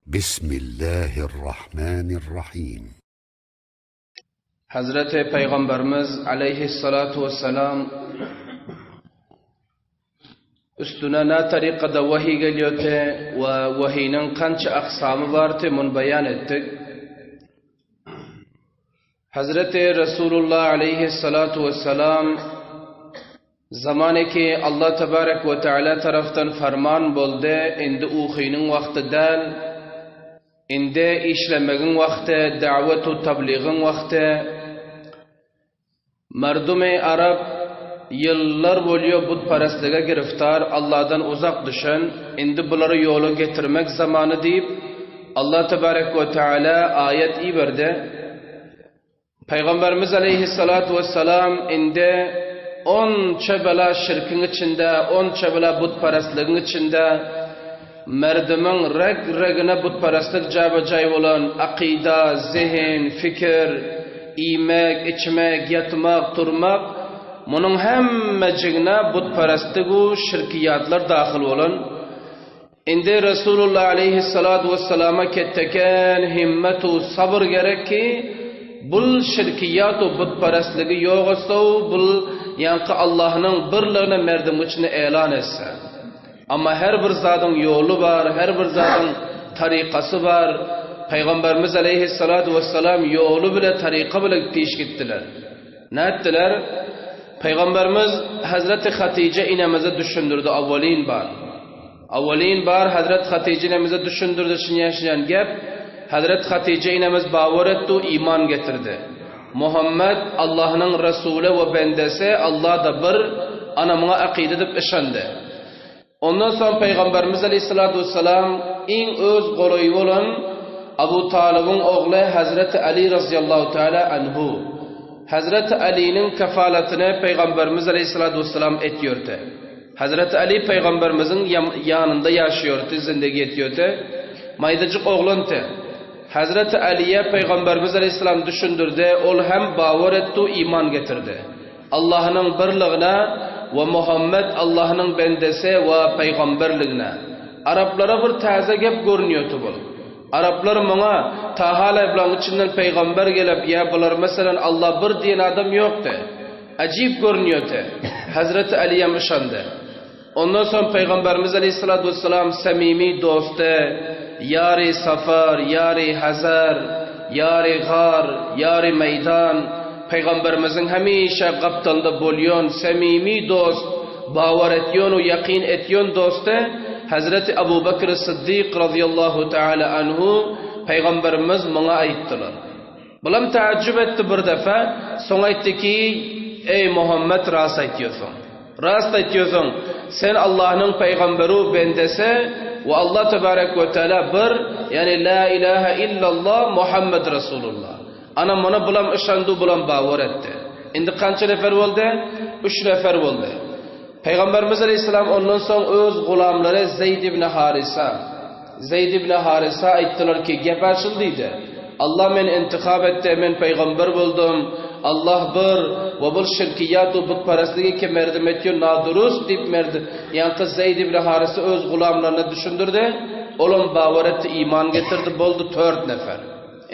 Bismillahirrahmanirrahim. Hazreti Peygamberimiz aleyhissalatu vesselam üstüne ne tarikada vahiy geliyordu ve vahiynin kança aksamı vardı mun beyan ettik. Hazreti Resulullah aleyhissalatu vesselam Zamaneki Allah tebarek we teala tarafdan farman boldy, indi ukynyň wagty däl, indi işlemegiň wagty, da'wet-u tabligiň wagty. Merdumy arap ýyllar bolýa butperestlige giriftar, Allahdan uzak düşen, indi bulary ýola getirmek zamany diýip, Allah tebarek we teala aýat iberdi. Pygamberimiz aleýhissalatu wessalam indi onça bela şirkiň içinde, onça bela butperestligiň içinde, merdimiň reg-regine butperestlik jabe-jaý bolan akyda, zehin, fikir, iýmek, içmek, ýatmak, turmak, munuň hemmejigine butperestlik u şirkiýatlar dahyl bolan, Indi Resulullah aleýhissalatu wessalama ketdeken himmet u sabyr gerek ki, bul şirkiýat u butperestligi ýok etse u bul ýaňky Allahnyň birligini merdiň içinde elan etse. Amma her bir zadyň ýoly bar, her bir zadyň tarykasy bar. Pygamberimiz aleýhissalatu wessalam ýoly bile taryka bile piş gitdiler. Nätdiler? Pygamberimiz Hazreti Hatyja inemize düşündirdi awwalin bar. Awwalin bar Hazret Hatyja inemize düşündirdi şinýän-şinýän gep. Hazret Hatyja inemiz bawar etdi we iman getirdi. Muhammet Allahnyň Resuly we bendesi, Allah-da bir, ana muňa akyda edip yşandy. Ondan soň Pygamberimiz aleýhissalatu wessalam iň öz golaýy bolan Abu Talybyň ogly Hazreti Ali razyýallahu taala anhu Hazreti Aliniň kefalatyny Pygamberimiz aleýhissalatu wessalam etýärdi. Hazreti Ali Pygamberimiziň ýanynda ýaşaýardy, zindegi etýärdi. Maýdajyk oglandy. Hazreti Aliýe Pygamberimiz aleýhissalam düşündirdi, ol hem bawar etdi, iman getirdi. Allahnyň birligine we Muhammet Allahnyň bendesi we pygamberligine. Araplara bir täze gep görünýärdi bul. Araplar muňa, Tahala bulaň içinden pygamber gelip, ýa bular meselen Allah bir diýen adam ýokdy. Ajyp görünýärdi. Hazreti Alyam yşandy. Ondan soň Pygamberimiz aleýhissalatu wessalam samimi dosty, ýary safar, ýary hazar, ýary gar, ýary meýdan, Pygamberimiziň hemişe gapdalynda bolýan samimi dost, bawar etýän we ýakyn etýän dosty Hazreti Abu Bekr Syddyk razyýallahu taala anhu Pygamberimiz muňa aýtdylar. Bulam täjjüp etdi bir depe, soň aýtdy ki, Eý Muhammet rast aýtýarsyň. Rast aýtýarsyň, sen Allahnyň pygamberu bendesi we Allah tebarek we teala bir, ýagny la ilaha illallah Muhammed Resulullah. Ana muny bulam yşandy bulam bawar etdi. Indi kança nefer boldy? Üç nefer boldy. Pygamberimiz aleýhissalam ondan soň öz gulamlary Zeýd ibn Harisa, Zeýd ibn Harisa aýtdylar ki, gep açyl diýdi. Allah meni intihap etdi, men pygamber boldum. Allah bir we bul şirkiýat we butperestlik ki merdim etýär nadurust diýip merd ýaňky Zeýd ibn Harisa öz gulamlaryna düşündirdi. Olam bawar etdi, iman getirdi, boldy tört nefer.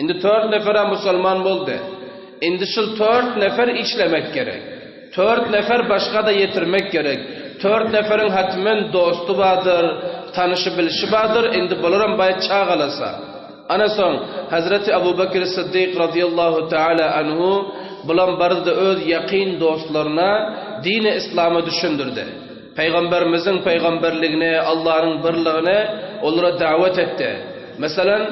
Indi tört nefer-ä musulman boldy. Indi şul tört nefer işlemek gerek. Tört nefer başga-da ýetirmek gerek. Tört neferiň hatmen dosty bardyr, tanyşy-bilşi bardyr, indi bularam baý çagalasa. Ana soň, Hazreti Abu Bekr Syddyk razyýallahu taala anhu bulam bardy-da öz ýakyn dostlaryna dini yslamy düşündirdi. Pygamberimiziň pygamberligini, Allanyň birligini olara dawet etdi. Meselem,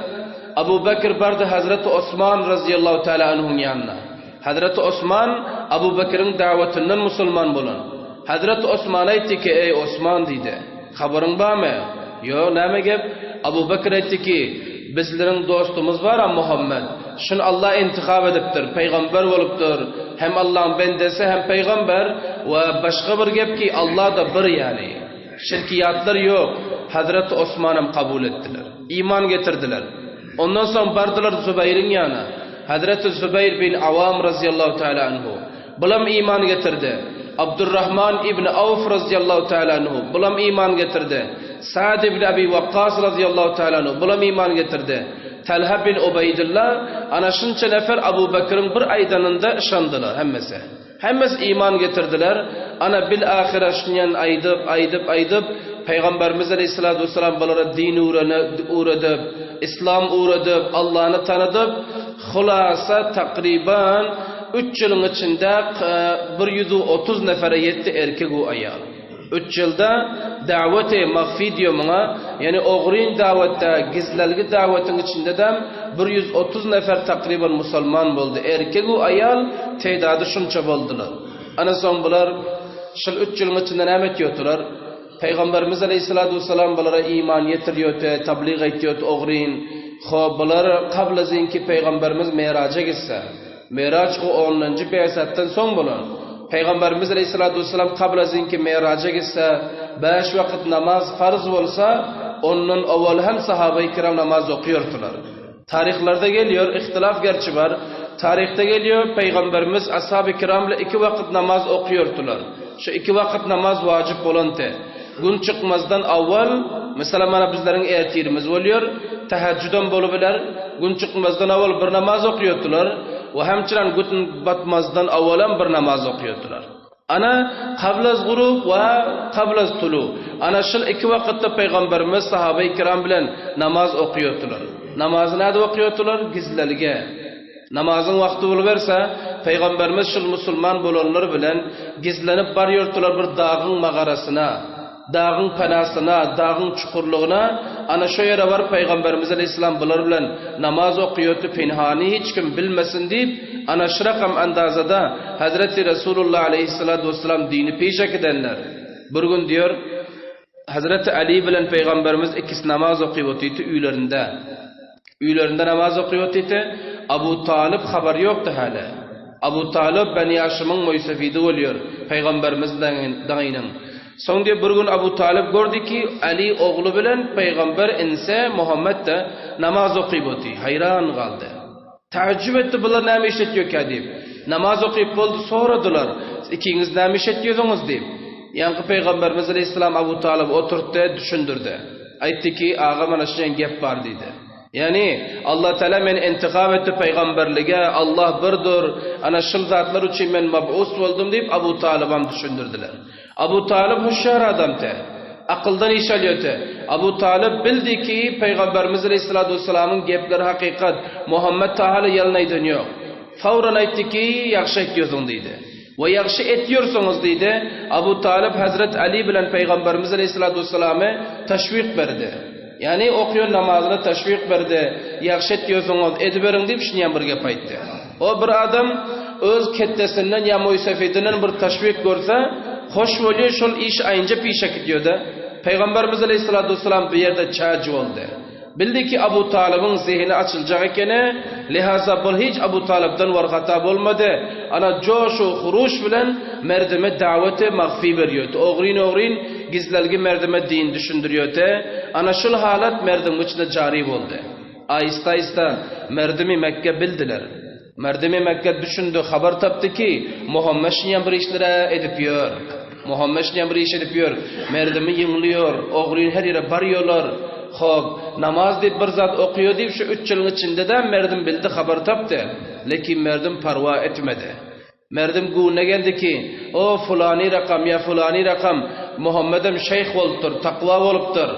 Abu Bekr bardy Hazreti Osman razyýallahu taala anhuň ýanyna. Hazreti Osman Abu Bekiriň dawetinden musulman bolan. Hazreti Osmana aýtdy ki, Eý Osman diýdi, habaryň barmy? Ýok, näme gep? Abu Bekir aýtdy ki, Bizleriň dostumyz bar-a Muhammet. Şuny Allah intihap edipdir, pygamber bolupdyr, hem Allaň bendesi hem pygamber we başga bir gep ki Allah-da bir ýaly. Şirkiýatlar ýok. Hazreti Osmanam kabul etdiler. Iman getirdiler. Ondan soň bardylar Zubaýryň ýanyna. Hazreti Zubaýr bin Awam razyýallahu taala anhu. Bulam iman getirdi. Abdurrahman ibn Awf razyýallahu taala anhu. Bulam iman getirdi. Sa'd ibn Abi Wakkas razyýallahu taala anhu, bulam iman getirdi. Talha bin Ubaýdylla, ana şunça nefer Abu Bekriň bir aýdanynda yşandylar hemmesi. Hemmesi iman getirdiler. Ana bil-ahyra şunýan aýdyp, aýdyp, aýdyp, Pygamberimiz aleýhissalatu wessalam bulara din öwredip, islam öwredip, Allany tanydyp, hulasa takryban üç ýylyň içinde 130 nefere ýetdi erkek-u aýal. Üç ýylda daweti magfi diýýär muňa, ýagny ogryn dawetde, gizlelgi dawetiň içindedem 130 nefer takryban musulman boldy. Erkek-u aýal teýdady şunça boldular. Ana soň bular şul üç ýylyň içinde näme etýärdiler? Pygamberimiz aleýhissalatu wessalam bulara iman ýetirýärdi, tablyg etýärdi ogryn. Hop, bular kabla zinki pygamberimiz meraja gitse. Meraç o onunjy be'setden soň bolan. Pygamberimiz aleýhissalatu wessalam kabla zinki meraja gitse, bäş wakyt namaz farz bolsa, ondan owal hem sahabeýi kiram namaz okýardylar. Taryhlarda gelýär, ihtilaf gerçi bar. Taryhda gelýär, Pygamberimiz ashaby kiram bilen iki wakyt namaz okýardylar. Şu iki wakyt namaz wajyp bolanty. Gün çykmazdan awwal, meselem mana bizleriň ertirimiz bolýar, tahajjudam bolubiler, gün çykmazdan awwal bir namaz okýardylar we hemçiran gün batmazdan awwalam bir namaz okýardylar. Ana, kablaz gurub we kablaz tulu. Ana şul iki wakytda pygamberimiz sahabeýi kiram bilen namaz okýardylar. Namazy nädip okýardylar? Gizlelige. Namazyň wagty boluberse, pygamberimiz şul musulman bolanlar bilen gizlenip barýardylar bir dagyň magarasyna, dagyň penasyna, dagyň çukurlygyna, ana şo ýere baryp pygamberimiz aleýhissalam bular bilen namaz okaýardy pinhany hiç kim bilmesin diýip, ana şu rakam andazada Hazreti Resulullah aleýhissalatu wessalam dini peş äkidenler. Bir gün diýer, Hazreti Ali bilen pygamberimiz ikisi namaz okyp otyrdy öýlerinde. Öýlerinde namaz okyp otyrdy. Abu Talyp habary ýokdy häli. Abu Talyp Beni Haşymyň moýsefidi bolýar, pygamberimiz daýynyň. Soň diýip bir gün Abu Talyp gördi ki, Ali ogly bilen pygamber inse Muhammet-de namaz okyp otyr. Haýran galdy. Täjjüp etdi bular näme iş etýärkä diýip. Namaz okyp boldy soradylar, Ikiňiz näme iş etýärsiňiz diýip. Ýaňky pygamberimiz aleýhissalam Abu Talyby oturtdy, düşündirdi. Aýtdy ki, aga mana şuňa gep bar diýdi. Ýagny, Allah Teala meni intihap etdi pygamberlige, Allah birdir, ana şul zatlar üçin men mab'us boldum diýip Abu Talybam düşündirdiler. Abu Talyp hüşşar adamdy. Akyldan iş alýardy. Abu Talyp bildi ki, Pygamberimiz aleýhissalatu wessalamyň gepleri hakykat. Muhammet taala ýalan aýdan ýok. Fawran aýtdy ki, ýagşy aýtýarsyň diýdi. We ýagşy etýärsiňiz diýdi. Abu Talyp Hazret Ali bilen Pygamberimiz aleýhissalatu wessalamy teşwik berdi. Ýagny okaýan namazyna teşwik berdi. Ýagşy etýärsiňiz, ediberiň diýip şunýan bir gep aýtdy. O bir adam öz ketdesinden ýa moýsefedinden bir teşwik görse, hoş bolýar, şol iş aýynja pişe gidýär-de. Pygamberimiz aleýhissalatu wessalam bu ýerde çäj boldy. Bildi ki, Abu Talybyň zehini açyljak ekeni, lihaza bul hiç Abu Talypdan war hata bolmady. Ana joş-u huruş bilen merdime daweti magfi berýärdi. Ogryn-ogryn gizlelgi merdime din düşündirýärdi. Ana şul halat merdimiň içinde jary boldy. Aýysta-aýysta merdimi Mekge bildiler. Merdimi Mekge düşündi, habar tapdy ki, Muhammet şinýän bir işler-ä edip ýör. Muhammet şinýän bir iş edip ýör. Merdimi ýyňlyýor, ogryn her ýere barýolar. Hop, namaz diýip bir zat okaýar diýip şu üç ýylyň içinde-de merdim bildi, habar tapdy. Lekin merdim parwa etmedi. Merdim göwnüne geldi ki, O fulany rakam ýa fulany rakam Muhammedem şeýh bolupdyr, takwa bolupdyr.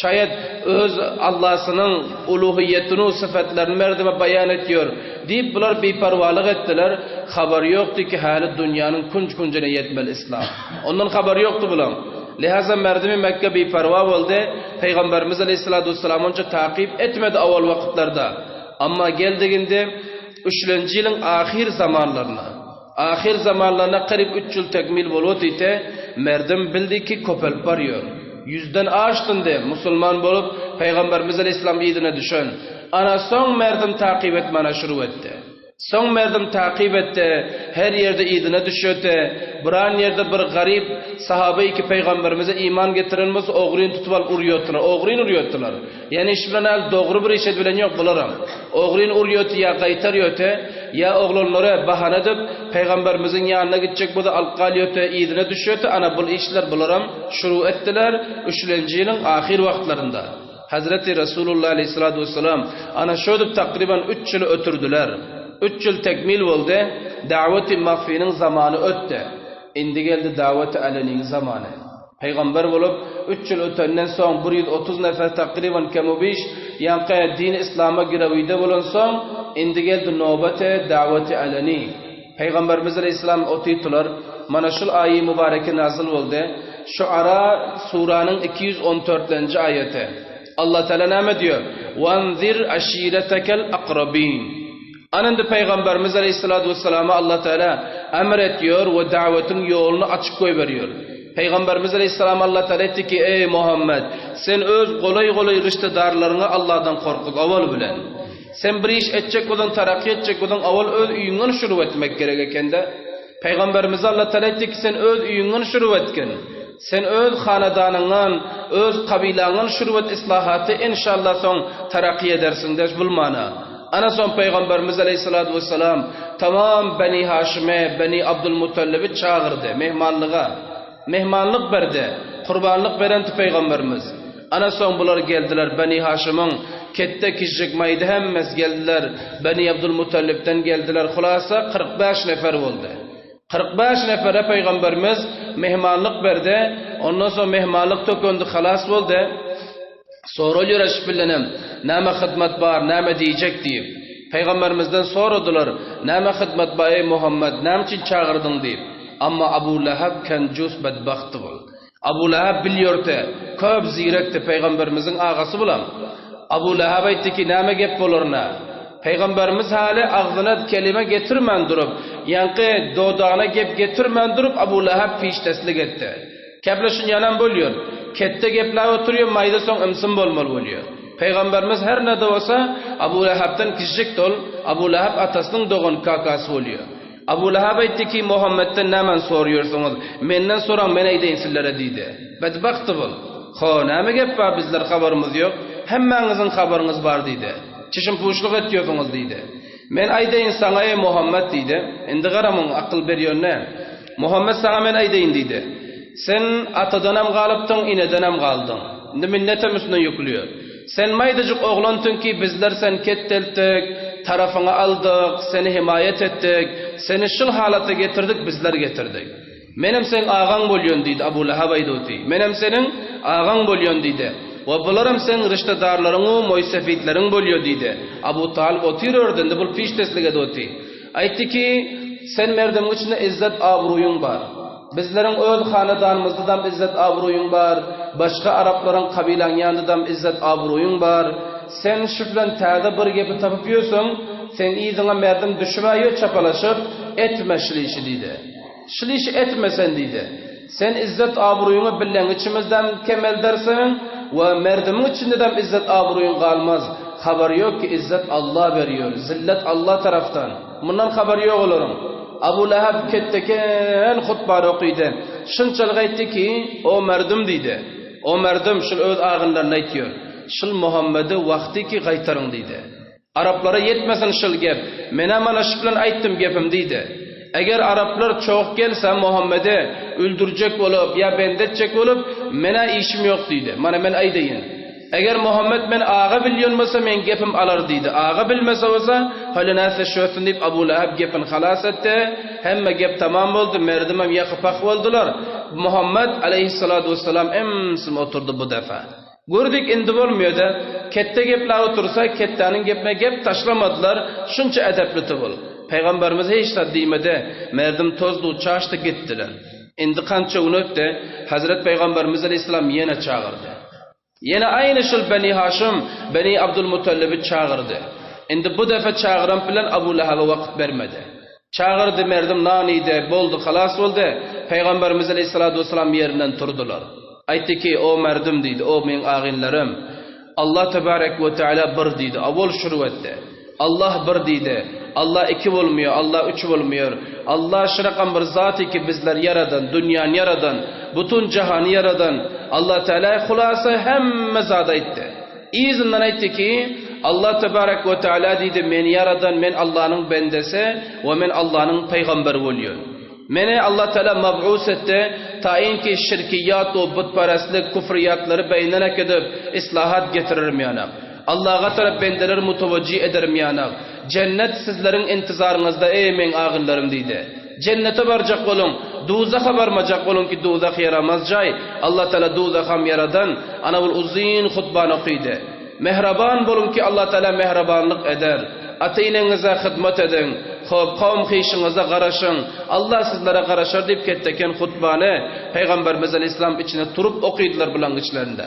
Şaýat öz Allasynyň uluhyýetinu syfatlaryny merdime baýan etýär. Diýip bular biparwalyk etdiler. Habary ýokdy ki häli dunýanyň künj-künjüne ýetmeli islam. Ondan habary ýokdy bulaň. Lihaza merdimi Mekge biparwa boldy. Pygamberimiz aleýhissalatu wessalam onça takyp etmedi owal wakytlarda. Amma geldiginde Üçlenji ýylyň ahyr zamanlaryna, ahyr zamanlaryna garyp üç ýyl tekmil bolup ite, merdim bildi ki köpelip barýar. Ýüzden aşdyndy, musulman bolup, Pygamberimiz aleýhissalam yzyna düşen. Ana soň merdim takyp etmäne şuruw etdi. Soň merdim takyp etdi, her ýerde yzyna düşerdi. Biran ýerde bir garyp sahabeý ki Pygamberimize iman getiren bolsa ogryn tutup alyp urýardylar, ogryn urýardylar. Ýani iş bilen al dogry bir iş edibilen ýok bularam. Ogryn ur ýöte ýa gaýtar ýöte. Ýa oglanlary bahana edip, Pygamberimiziň ýanyna gitjek bolsa alyp galýardy, yzyna düşýärdi. Ana bul işler bularam şuru etdiler üçlenji ýylyň ahyr wagtlarynda. Hazreti Resulullah aleýhissalatu wessalam ana şödüp takryban üç ýyly ötürdiler. Üç ýyl tekmil boldy, daweti mahfynyň zamany ötdi. Indi geldi daweti aleniň zamany. Pygamber bolup, üç ýyl ötenden soň 130 nefer takryban kemu-biş ýaňky dini yslama girewide bolansoň, indi geldi nobeti daweti aleni. Pygamberimiz aleýhissalam otypdylar. Mana şul aýy mübareke nazyl boldy. Şuara suranyň 214-lenji aýaty. Allah Teala näme diýýär? Wanzir aşiretekel akrabin. Ana indi Pygamberimiz aleýhissalatu wessalama Allah Teala emr etýär we dawetiň ýoluny açyk goýberýär. Pygamberimiz aleýhissalam Allah Teala aýtdy ki, Eý Muhammed, sen öz golaý-golaý riştedarlaryňy Allahdan gorkuz owal bilen. Sen bir iş etjek bolsaň, tarakgy etjek bolsaň, owal öz öýüňden şurup etmek gerek ekende. Pygamberimize Allah Teala aýtdy ki, sen öz öýüňden şurup etgin. Sen öz hanadanyňdan, öz kabylaňdan şurup et islahaty, enşallah soň tarakgy edersiň deş bul mana. Ana soň Pygamberimiz aleýhissalatu wessalam tamam Beni Haşymy, Beni Abdul Mutallibi çagyrdy mehmanlyga. Mehmanlyk berdi. Kurbanlyk berenti Pygamberimiz. Ana soň bular geldiler Beni Haşymyň ketde kiçijik maýda hemmesi geldiler. Beni Abdul Mutallibden geldiler. Hulasa 45 nefer boldy. 45 nefere Pygamberimiz mehmanlyk berdi. Ondan soň mehmanlyk tökendi halas boldy. Soralýar eşip bilenem, näme hyzmat bar, näme diýjek diýip. Pygamberimizden soradylar, näme hyzmat bar eý Muhammet, näme üçin çagyrdyň diýip. Amma Abu Lahab kenjus bedbagtdy bul. Abu Lahab bilýorte, köp zirekdi, Pygamberimiziň agasy bulam. Abu Lahab aýtdy ki, näme gep bolar-na? Pygamberimiz häli agzyna kelime getirmän durup, ýaňky dodagyna gep getirmän durup Abu Lahab pişdeslik etdi. Gepleşin ýalan bolýar. Ketde gepläp oturýar, maýda soň ymsym bolmaly bolýar. Pygamberimiz her ne-de bolsa Abu Lahabdan kiçijikdi ol, Abu Lahab atasynyň dogany kakasy bolýar. Abu Lahab aýtdy ki, Muhammetden nämäni soraýarsyňyz? Menden soraň, men aýdaýyn sizlere diýdi. Bedbagty bul. Ho, näme gep bar, bizler habarymyz ýok. Hemmäňiziň habaryňyz bar diýdi. Çişim-puşluk etýärsiňiz diýdi. Men aýdaýyn saňa eý Muhammet diýdi. Indi gara muň akyl berýänine. Muhammet saňa men aýdaýyn diýdi. Sen atadanam galypdyň, enedenem galdyň. Indi minnetem üstüne ýükliýär. Sen maýdajyk oglantyň ki bizler seni ketdeltdik, tarapyňa aldyk, seni hemaýat etdik, seni şul halata getirdik, bizler getirdik. Menem seň agaň bolýan diýdi Abu Lahab aýdywty. Menem seniň agaň bolýan diýdi. We bularam seň riştedarlaryň-u moýsefitleriň bolýa diýdi. Abu Talyp otyr ördi, indi bul pişdeslik edywty. Aýtdy ki, Sen merdimiň içinde izzet abruýyň bar. Bizleriň öz hanedanymyzdadam izzet abruýyň bar, başga araplaryň kabylaň ýanyndadam izzet abruýyň bar. Sen şu bilen täze bir gepi tapyp ýörsüň, seň yzyňa merdim düşüb-ä ýör çapalaşyp, etme şul işi diýdi. Şul işi etme sen diýdi. Sen izzet abruýyňy bileň içimizdem kemeldersiň we merdimiň içindedem izzet abruýyň galmaz. Habary ýok ki izzet Alla berýär, zillet Alla tarapdan. Mundan habary ýok olaryň. Abu Lahab ketde-ken hutbany okydy. Şunçalyk aýtdy ki, O merdim diýdi. O merdim şul öz agynlaryna aýtýar. Şul Muhammedi wagty ki gaýtaryň diýdi. Araplara ýetmesin şul gep. Menä mana şu bilen aýtdym gepim diýdi. Eger araplar çogup gelse Muhammedi öldürjek bolup ýa bendi etjek bolup, menä işim ýok diýdi. Mana men aýdaýyn. Eger Muhammet meni aga bilýän bolsa meň gepim alar diýdi. Aga bilmese bolsa, hali nätse şösün diýip Abu Lahab gepini halas etdi. Hemme gep tamam boldy, merdimem ýaky-pah boldular. Muhammet aleýhissalatu wessalam ymsym oturdy bu defa. Gördük indi bolmyada, ketde gepläp otursa, ketdäniň gepine gep taşlamadylar, şunça edepli tubul. Pygamberimiz hiç zat diýmedi, merdim tozdu, çaşdy gitdiler. Indi kança gün ötdi, Hazret Pygamberimiz aleýhissalam ýene çagyrdy. Ýene aýny şul Beni Haşym, Beni Abdul Mutallibi çagyrdy. Indi bu defe çagyran bilen Abu Lahaba wagt bermedi. Çagyrdy, merdim nan iýdi, boldy, halas boldy. Pygamberimiz aleýhissalatu wessalam ýerinden turdular. Aýtdy ki, O merdim diýdi, o meň agynlarym! Allah tebarek we teala bir diýdi, awal şurup etdi. Allah bir diýdi. Allah iki bolmaýar, Allah üç bolmaýar. Allah şyrakam bir zat ki bizleri ýaradan, dünýäni ýaradan, butun jahany ýaradan. Allah Teala hulasa hemme zady aýtdy. Yzyndan aýtdy ki, Allah tebarek we teala diýdi, meni ýaradan, men Allanyň bendesi we men Allanyň pygamberi bolýan. Meni Allah Teala mab'us etdi, taýyn ki şirkiýat we butperestlik, kufriýatlary beýinden äkidip, islahat getiririm ýanak. Allaha tarap bendeleri mutawajjih ederim ýanak. Jennet sizleriň intizaryňyzda eý meň agynlarym diýdi. Jennete barjak boluň, duzaha barmajak boluň ki duzah ýaramaz jaý, Allah Teala duzaham ýaradan, ana bul uzyn hutbany okydy. Mähriban boluň ki Allah Teala mähribanlyk eder. Ata-eneňize hyzmat ediň. Hop, kowum-hyşyňyza garaşyň. Allah sizlere garaşar diýip ketdeken hutbany Pygamberimiz aleýhissalam içine turup okydylar bulaň içlerinde.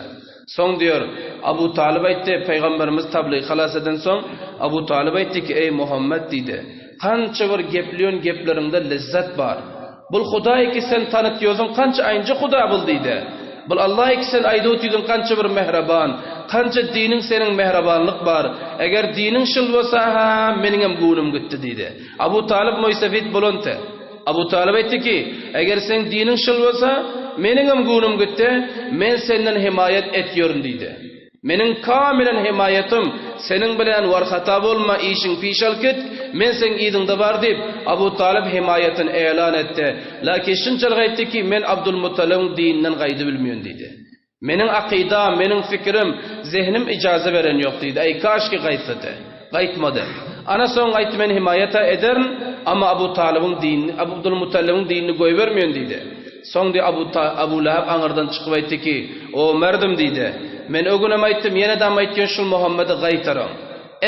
Soň diýer, Abu Talyp aýtdy, Pygamberimiz tablygy halas edensoň, Abu Talyp aýtdy ki, Eý Muhammet diýdi, kança bir geplýön gepleriňde lezzet bar. Bul Hudaý ki sen tanytýosyň kança aýynja Huda bul diýdi. Bul Allaý ki sen aýdyp otydyň kança bir mähriban, kança diniň seniň mähribanlyk bar. Eger diniň şul bolsa ha meniňem göwnüm gitdi diýdi. Abu Talyp moýsefit bolante. Abu Talyp aýtdy ki, eger seň diniň şul bolsa, meniňem göwnüm gitdi, men senden hemaýat etýorin diýdi. Meniň kamilen hemaýatym seniň bilen war hata bolma işiň piş al git, men seň yzyňda bar diýip, Abu Talyp hemaýatyny elan etdi. Lakin şunçalyk aýtdy ki, men Abdul Mutalybyň dininden gaýdybilmeýän diýdi. Meniň akydam, meniň fikirim, zehnim ijaza beren ýok diýdi. Eý, kaşki gaýtsady. Gaýtmady. Ana soň aýtdy men himaýat-a ederin, amma Abu Talybyň dinini, Abdul Mutalybyň dinini goýbermeýän diýdi. Soň diý Abu Abu Lahab aňyrdan çykyp aýtdy ki, O merdim diýdi. Men o günem aýtdym, ýene-dam aýtýan şul Muhammedi gaýtaryň.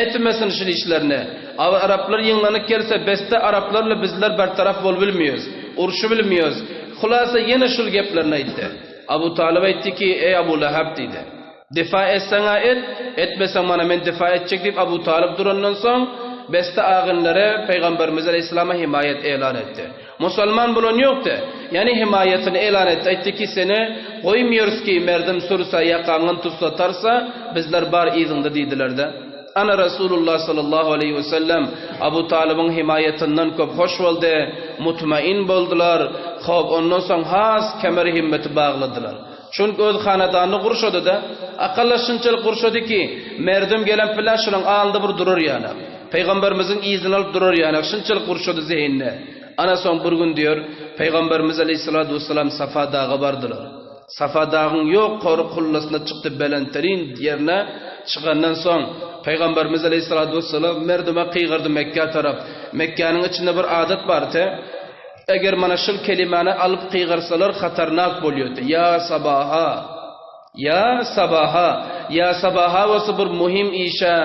Etmesin şul işlerini. A araplar ýygnanyp gelse besde araplar bilen bizler bertaraf bolubilmeýäs. Urşubilmeýäs. Hulasa ýene şul geplerini aýtdy. Abu Talyp aýtdy ki, Eý Abu Lahab diýdi. Difa etseň-ä et, etmeseň mana men difa etjek diýip Abu Talyp durandan soň, beste agynlary Pygamberimiz aleýhissalama himaýat elan etdi. Musulman bolan ýokdy. Ýagny himaýatyny elan etdi. Aýtdy ki, seni goýmýarys ki, merdim sürse, ýakaňdan tutsa, tarsa, bizler bar yzyňda diýdiler-de. Ana Resulullah sallallahu aleýhi we sellem Abu Talybyň himaýatyndan köp hoş boldy, mutmain boldular. Hop, ondan soň has kemer himmeti bagladylar. Çünki öz hanadanyny gurşady-da, akalla şunçalyk gurşady ki, merdim gelen pile şulaň alnynda bir durar ýaly. Pygamberimiziň yzyny alyp durar ýaly, şunçalyk gurşady zehinine. Ana soň bir gün diýer, Pygamberimiz aleýhissalatu wessalam Safa daga bardylar. Safa dagyň ýokary kullasyna çykdy belentterin ýerine çykandan soň, Pygamberimiz aleýhissalatu wessalam merdime gygyrdy Mekgä tarap. Mekgäniň içinde bir adat bardy. Eger mana şul kelimäni alyp gygyrsalar hatarnak bolýardy. Ýa sabaha! Ýa sabaha! Ýa sabaha bolsa bir muhim işe,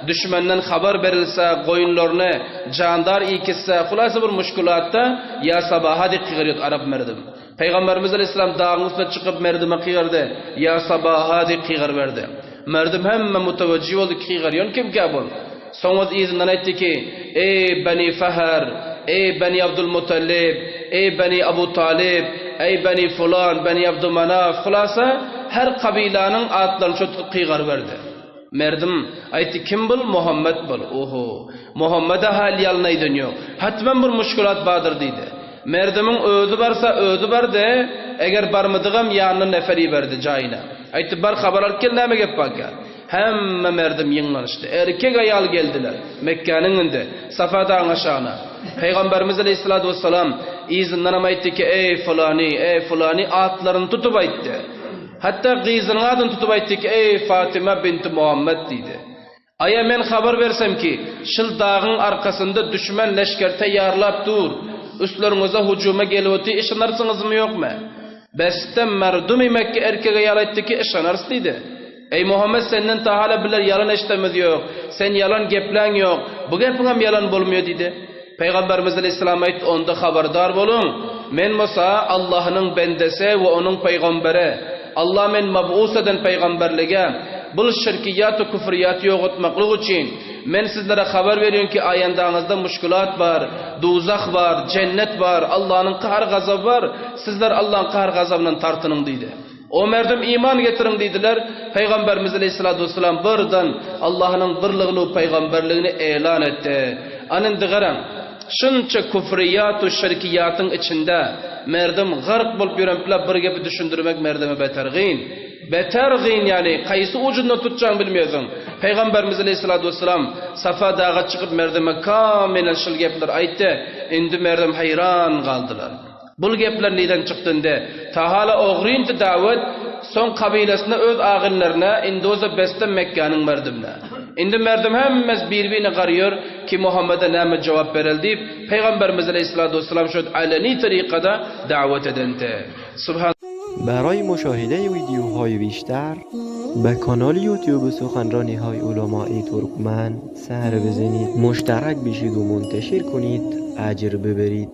düşmenden habar berilse, goýunlaryny jandar iýkitse, hulasa bir muşkulatda ýa sabaha diýip gygyrýardy arap merdim. Pygamberimiz aleýhissalam dagyň üstüne çykyp merdime gygyrdy, Ýa sabaha diýip gygyryberdi. Merdim hemme mutewejjih boldy, gygyrýan kimkä bul? Soň ol yzyndan aýtdy ki, Eý, Beni Fehr, eý, Beni Abdulmuttalib, eý, Beni Abu Talyp, eý, Beni Fulan, Beni Abdumanaf, hulasa, her kabylanyň atlaryny şo tutup gygaryberdi. Merdim aýtdy, Kim bul? Muhammet bul. Oho, Muhammede hal ýalyn aýdan ýok. Hatman bir muşkulat bardyr diýdi. Merdimiň özi barsa, özi bardy, eger barmydygam ýanyna nefer iberdi jaýyna. Aýtdy, Bar habar alyp gel, näme gep barka? Hemme merdim ýygnanyşdy. Erkek-aýal geldiler. Mekgäniň indi, Safa dagyň aşagyna. Pygamberimiz aleýhissalatu wessalam yzyndanam aýtdy ki, Eý, pylany, eý, pylany atlaryny tutup aýtdy. Hatda gyzynyň adyny tutup aýtdy ki, Eý, Fatyma binti Muhammet diýdi. Aýa men habar bersem ki, şyl dagyň arkasynda düşmen leşger taýýarlap dur, üstleriňize hujuma gelip otyr, yşanarsyňyzmy ýokmy? Besde merdumy Mekge erkek-aýal aýtdy ki, yşanarys diýdi. Eý Muhammet senden tahala biler ýalan eşdemiz ýok, sen ýalan gepläň ýok, bu gepiňem ýalan bolmýa diýdi. Pygamberimiz aleýhissalam aýtdy, onda habardar boluň, men bolsa Allahnyň bendesi we onuň pygamberi, Allah men mab'us eden pygamberlige, bul şirkiýat we küfriýaty ýok etmaklyk üçin, men sizlere habar berýän ki aýandaňyzda muşkulat bar, duzah bar, jennet bar, Allahnyň kahar gazaby bar, sizler Allahnyň kahar gazabyndan tartynyň diýdi. O merdum iman getiriň diýdiler. Pygamberimiz aleýhissalatu wessalam birden Allahnyň birligini we pygamberligini elan etdi. Ana indi garaň, şunça küfriýat we şirkiýatyň içinde merdum gark bolup ýörenpla bir gepi düşündirmek merdeme beter gyn. Beter gyn ýagny kaýsy ujundan tutjagyňy bilmeýärsiň. Pygamberimiz aleýhissalatu wessalam Safa daga çykyp merdeme kamylan şul gepleri aýtdy. Indi merdem haýran galdylar. Bul gepler nirden çykdy indi? Tahala ogryndy dawet, soň kabylasyna öz agynlaryna, indi bolsa besde Mekgäniň merdimine. Indi merdem hemmesi bir-birine garýar ki Muhammede näme jogap bereli diýip, Pygamberimiz aleýhissalatu wessalam şo aleni tarikada dawet edende. Subhan. برای مشاهده ویدیوهای بیشتر به کانال یوتیوب سخنرانی های علمای ترکمن سر بزنید مشترک بشید و منتشر کنید اجر ببرید.